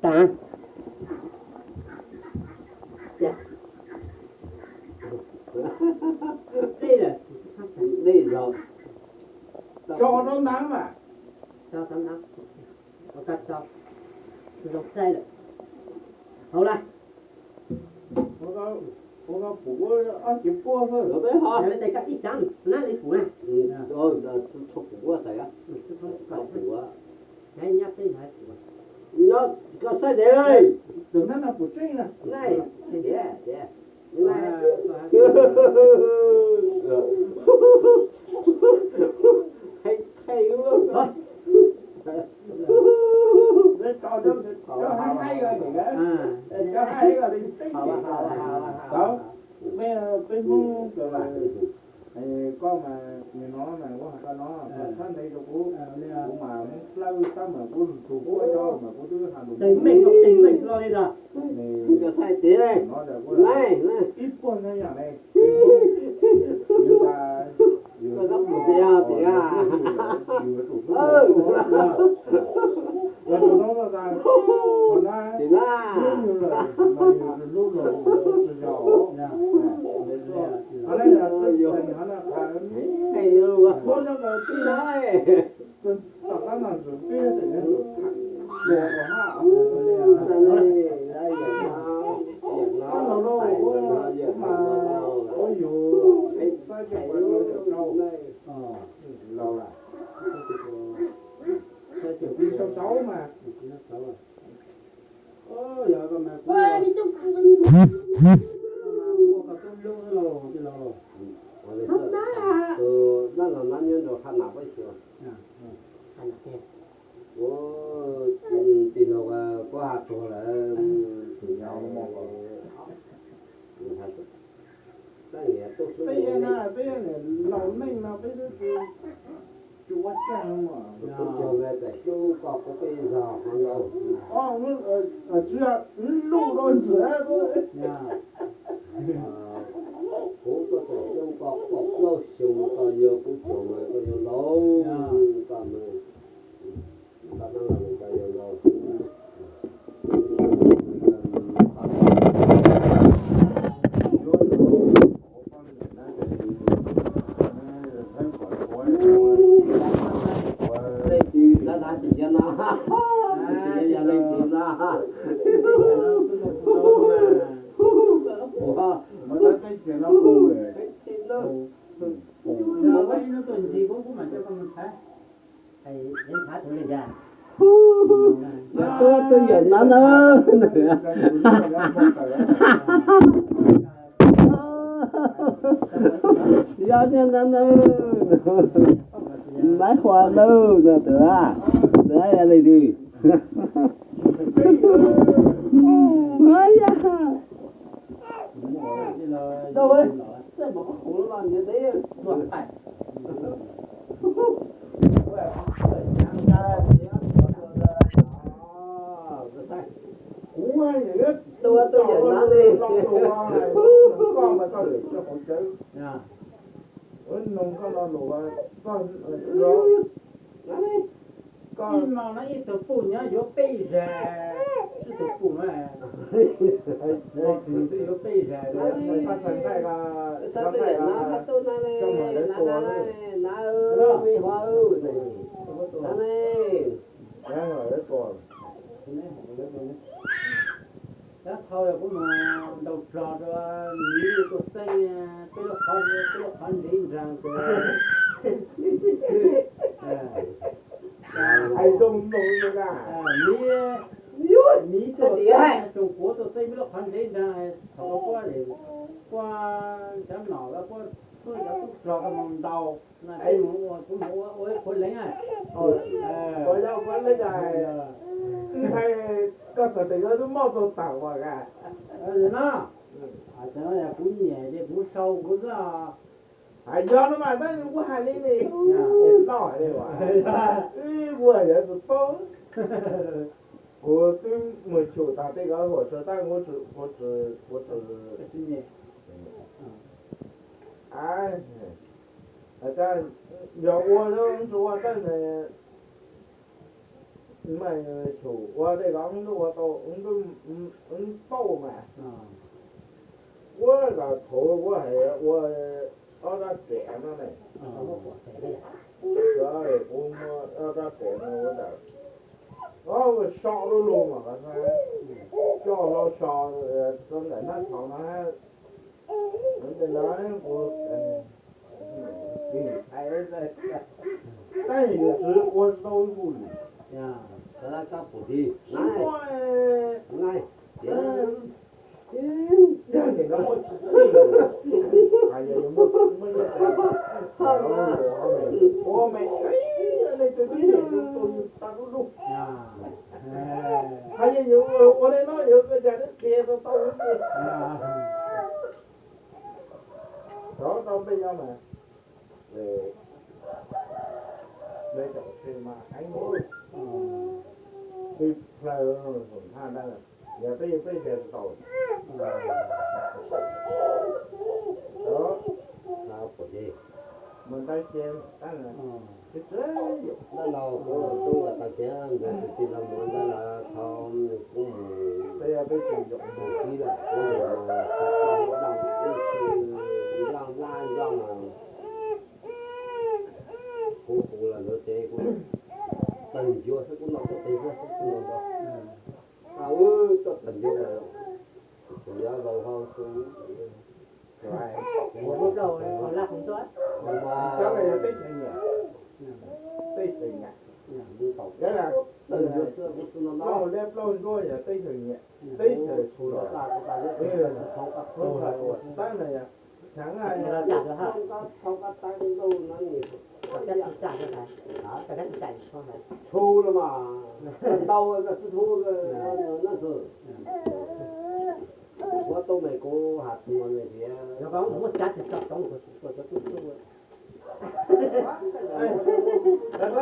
Tas. Dej lawm. Dej los. Tso rau ntawd mas. Tso rau ntawd. Ua tso. Zoo xaib lawm. Hau lawm. Ob cev puab xwb. Tes koj tib tsav na li kuv na. Tsho kuv ua tais. Nyab peb yog kuv. Nyob koj saib tes. Tus nab no puas tseeb na. Tias, tias. Qhia, qhia lub. Peb Hmoob koj mas nim no mas kuv hais koj no, txhob ntev rau kuv, kuv mas Hmoob Dlawb tab mas kuv tus huab cov mas kuv twb hais lus teeb meem, teeb meem hlo li ntawd. Ib puag nyob yam ne, yus tas, yus, yus tus hlub, yus tus hlub tas, qhov na, hlub yus lawm mas yus tus hlub los tsis yog. Qhov na yog twb teem qhov na qhov, muab nyob ko tib na, tom qab no tus pib tus tham, tus tham, koj los lauj, kuv mas ua yus xav coj ua rau yawm rau, laus lawm, sau sau mas. Yog koj mas kuv, koj mas kuv ua koj tub hlub lauj, tij laug. Tus dab los nab nyob rau Haj Nam Pab Xyuas. Ua, tij laug, koj has tuag lawm. Peb na, peb laus neej no peb twb tsis ua tsaug. Tub tuag me txawm xyoob koj kuv peb zog qhov ntau. Tsis yog, lub rau ntxim. Kuv tuaj txawm xyoob koj kaum plaub xyoo, koj yuav kuv tuag mas koj yuav laus, koj mas, koj dab laug koj yuav laus. Leej twg dab dab tsis yog no, tsis yog leej twg no. Twb yog nab na. Yog nab na. Maiv Huas na, no tus, tus yog leej twg? Kuv tus yawm nab li. Koj mas txoj lwm tsis hauv tsawv. Noog koj lo lus, koj ib hmo no ib tug puj nyob yuav peb zag, ib tug puj no, ib tug twg yuav peb zag, koj txawm nqaij, koj nqaij, koj mam lawv tua xwb. Dab thaud yog kuv mus ntaus rog rau miv tuaj xeeb peb lub qhov, peb lub qhov ntsev nraag tus, miv, miv tuaj xeeb, tsoom kuv tuaj xeeb peb lub qhov ntsev nraag, thaum puab, puab cov nom, puab, puab cov tub rog koj mus ntaus na, kuv mus ua, kuv mus ua ib qhuav leev. Ua ib qhuav leev, ntshai koj txawm tes koj twb mob tau tawm ua ka. No, kuv nyiam ces kuv sau kuv xwb. Hais yog no mas tab kuv hais li li, noj li ua, ib vuag yog tus paub. Kuv twb mus chum tag tej koj huam tsawv tab kuv, kuv tsis, yog ua tsis ua tab sis Mas tshum ua tej zaum wb ua tau, wb pauj mas, ua los thaum ua hais ua ob rab riam no ne, kuv muab ob rab riam no ua ntawm, ua so lub lug mas qhov no, coj hlo so rau ntawm nab thau no. Tab sis yus tsis ua tau ib vuj lwm. Tsis muaj, yog nim no muaj tsis txij, hais yog yus muaj, muaj ib ua me, nej tus tib neeg tus tus yus tau lub lug. Hais yog yus ua li no yus ua cas twb qhia tau tau lub lug. Rov tau npe nyob mas, npe tsoom sis mas heev, tib plaws ntag, yog peb, peb tias tau, mus ntawd ces tab, tib tug tub tau tias nkawd tus tij laug mus ntawd lawm thaum nws kuj mus, peb, peb tus yog mus kib lawm, kuv mus tau ib tug nyob laj nyob mas, kuv hu los ntawd ces kuv tawg ncuav xwb, kuv noj txoj tes xwb, kuv noj txoj, a, wb txoj tawg ncuav mas, kuv yuav laus hau xwb. Teb chaws nyiam, teb chaws nyiam, plaub liab plaub ntsuab yog teb chaws nyiam, teb chaws txhua los, tab no yog, txhua qab teb ntau no, txhua los mas ntau, txhua, ua tau mas kuv has txog tias kuv yog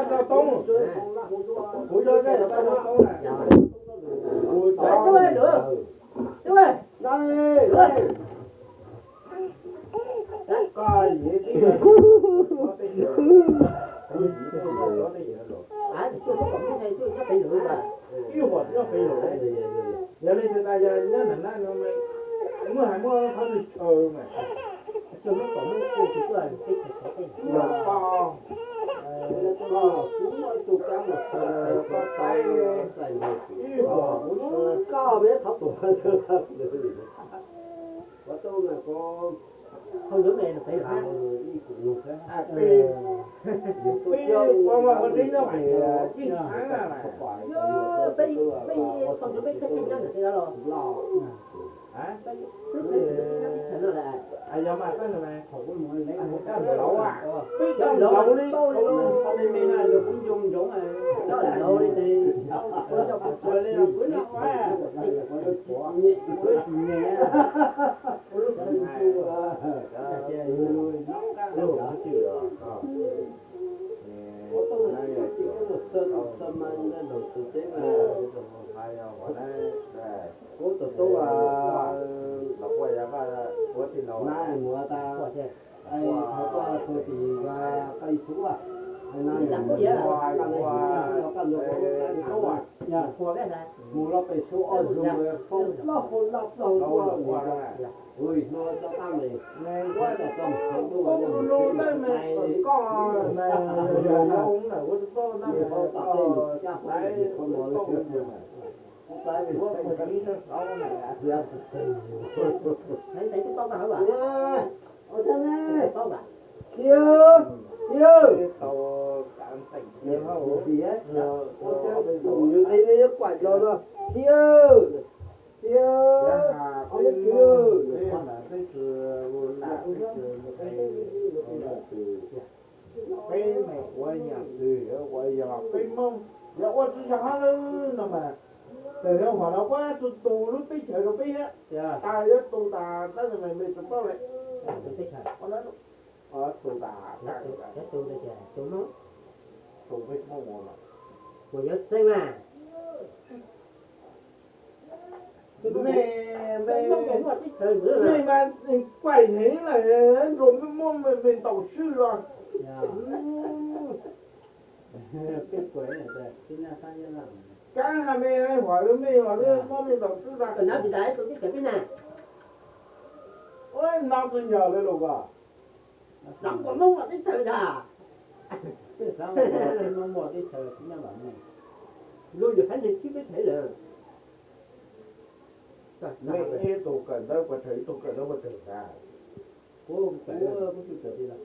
tau toob, kuv tau toob na. Ib huam nyob pem lawm, yog li ntawd tas yog nyob nram na no mas muaj hais muaj qhov nws chaw mas, los poj, poj, ib huam kuv, peb, peb ua mas ua tseeb nyob pem Yeej Tshav na, peb, peb thaum ntawd peb tshaj tshaj nyob ntawm tej no los, peb tshaj tshaj nyob ntawm tej no lawm. Yog mas tab sis mas thaum kuv mus, tab sis laus, peb cov laus li, me me no los kuv ncoo ntsoov, cov laus li ces, kuv tsis nyiam. Kuv tus tub, mus tas, thov koj tus tij, koj ib xub, mus los pem xub ob zug, plaub hau laj plaub hau, ua hnub txog tab mas, ua tau txog mus tau lub, ua hnub tab mas koj, ua hnub tab mas koj, Thiab, thiab, thiab, thiab, peb me ua yam twg ua yog peb Hmoob yog ua tsis yog hab lawm no mas, txawm yog hom no puab tsis tu lub teb chaws rau peb thiab, tas yuav tu tas tab sis mas npe tsis paub lawm. Tu tas, tu peb Hmoob ua mas, kuv yuav txeeb mas. Nej, nej mas kuaim heev lawm, nrog peb Hmoob me ntaus swb los. Peb kuv, peb nyab sab Nyab Laj. Kab hais me hais huam lawm, mej huam lawm, mob mej ntaus xwb tas. Koj nab tsis tas tus teb chaws peb na. Ua nab tub nyog lawm los koj. Xav muaj Hmoob muaj teb chaws ntag. Tej xav muaj Hmoob muaj teb chaws tsis nyab vam ne. Luag yog haiv neeg txhib teb chaws lawm. Mej ib tug kawm ntawv puas tsawg, ib tug kawm ntawv puas tsawg ntag? Kuv kawm, kuv tsis kawm li los.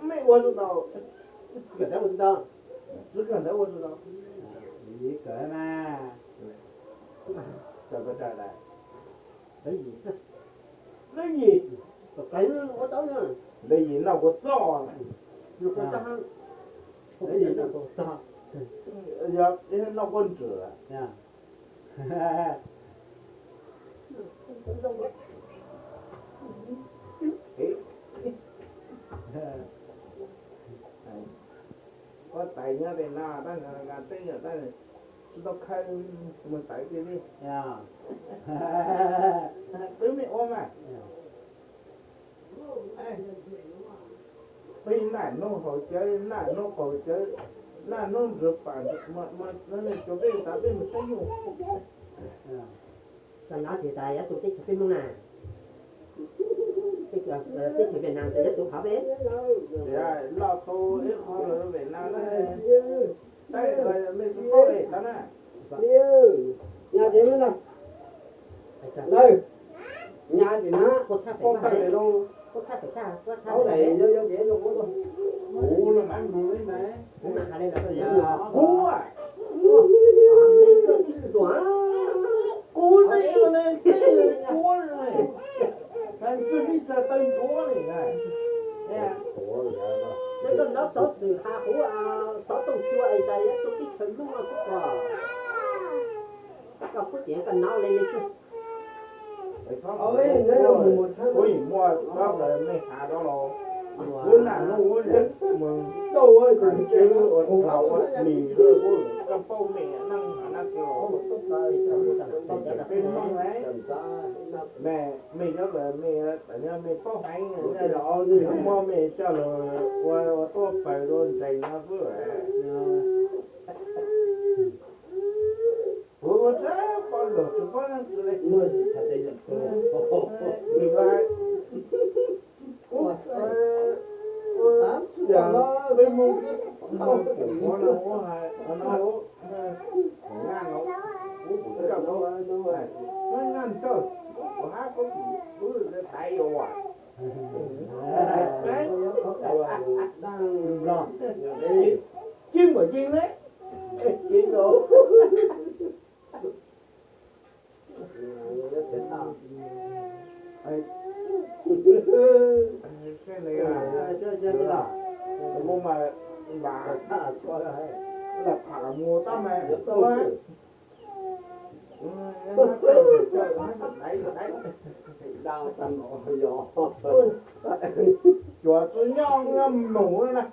Mej ua tau, kawm ntawv ua tau, tsis kawm ntawv ua tau. Kawm mas, kawm puas tsawg lawm? Ntawv yim, ntawv yim, ntawv yim noj kua txob, ntawv yim noj kua txob, yog noj kua ntswm. Koj tais nyob tej no tab teb yog tab tsis tau khawb mus tais tiag li. Twb me ua mas. Peb naj hnub haus cawv, naj hnub qaug cawv, naj hnub nrug pam, cov peb tas peb mus saib nyuj. Koj nov tias tas yuav tu teb chaws peb Hmoob na, teb chaws Vietnam tas yuav tu qhov peb. Loj tu ib qho los Vietnam na, tab mej tsis paub li tab na. Nyab tias, nyab tias na, paub tag li lauj. Paub tag li, yog yog tias kuv los mas, kuv mas hais li los kuv, kuv twb ib ua ne, kuv, kuv twb ib txawg tawg ntuav li na. Koj nov xov xwm has huv xov tooj cua es tas yuav tu teb chaws Hmoob no xwb os. Koj kuj tias koj nov li li xwb. Kuv yeej muaj txoj lawv mej has rau los, kuv naj hnub ua mus, kuv ua dlaus ua mis, kuv koj paub mej neej hav nab tsi los, peb Hmoob ne, mej, mej cov lawv mej, mej paub heev, muab mej coj los ua, ua tuaj pawg rau ntseeg no xwb. Kuv ua tsaug pom lus tsis paub leej twg li. Kuv, kuv, peb Hmoob twb tau pum muab no ua hais no, kuv, kuv, kuv, kuv, kuv hab kuv, kuv dais yuav ua. Cib npaum cib ne, cib npaum. Kuv mas npam, lam tham mus tab mas, cuav tsi nyob mus na.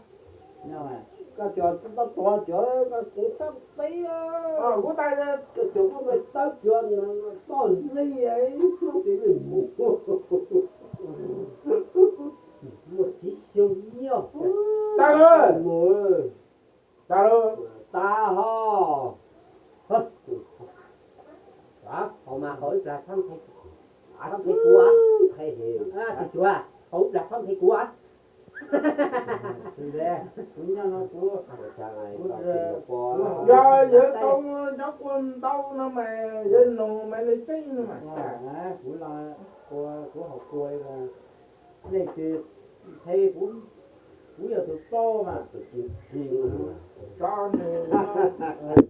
Koj cuav tsi tau tuav cuav, koj kuv sab peb, koj cuav muab tawb cuav toj zig, ib hnub peb mus. Muaj txiv xyoo nyob. Tas lawm, mus. Tas lawm. Tas ho. Haus mas haus ib plag txhob nthe kuv, txhob nthe kuv. Tus cuav, haus ib plag txhob nthe kuv. Kuv nyob no kuv, kuv, yog yawg tau nyob kua ntau no mas yawg nug mas li tseeb no mas. Kuv los, kuv haus kua, leej twg nthe kuv, kuv yog tus paub mas. Tso nws,